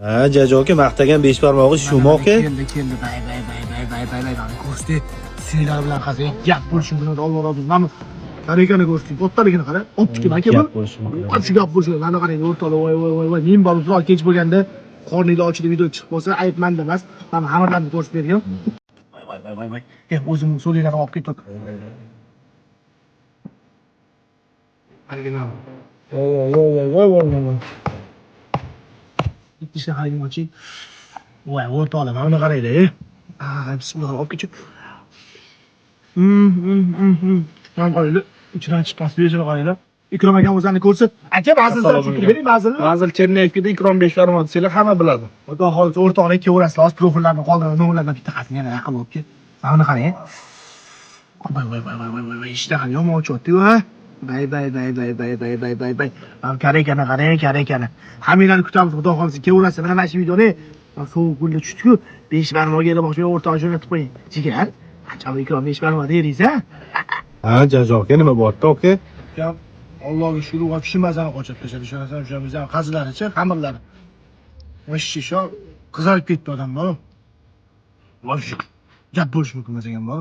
Ha, Jajo aka maqtagan besh barmog'i shumi aka? Keldi, keldi. Bay bay bay bay bay bay bay. Mana ko'rsatdi. Suylar bilan qarang, gap bo'lishi mumkin. Alloh rozi bo'lsin. Mana karikani ko'rsatdi. Kattaligini qara. Optiki aka bu. Gap bo'lishi mumkin. Qancha gap bo'lsin. Mana qarang, o'rtoqlar, voy voy voy voy. Men borib uzoq kech bo'lganda qorninglar ochilib video chiqib qolsa, ayb manda emas. Mana xamirlarni ko'rsatib bergan. Voy voy voy voy voy. Eh, o'zim so'linglarni olib ketdim. Haligi. Voy voy voy voy voy voy. Bitta ishni haligi oching. Voy, o'rtoqlar, mana buni qaranglar, ey. Ah, bismillah, olib ketchi. Mana qaranglar, ichidan chiqqan свежий qaranglar. Ikrom akam o'zlarini ko'rsat. Aka, manzilni tushuntirib bering, manzilni. Manzil Cherniyevkada Ikrom Beshbarmoq desanglar hamma biladi. Xudo xohlasa o'rtoqlar kelaverasizlar. Hozir profillarni qoldirib, nomerlardan bitta qasini yana yaqin bo'lib ket. Mana buni qarang. Voy voy voy voy voy voy voy, ishtaha yomon ochyapti-yu, ha. Bay bay bay bay bay bay bay bay bay. Mana karekani qarang, karekani. Hammanglarni kutamiz, xudo xohlasa kelaverasizlar. Mana shu videoni mana sovuq kunga tushdi-ku. Besh barmoqga elmoqchi o'rtoq jo'natib qo'ying. Jigar, qachon Ikrom besh barmoq deringiz, ha? Ha, Jajo aka nima bo'lyapti aka? Ukam, Allohga shukur, вообще mazani qochib tashladi. Ishonasan, o'sha bizani qazilarichi, xamirlari. Вообще shu qizarib ketdi odam, bor. Вообще gap bo'lishi mumkin emas ekan, bor.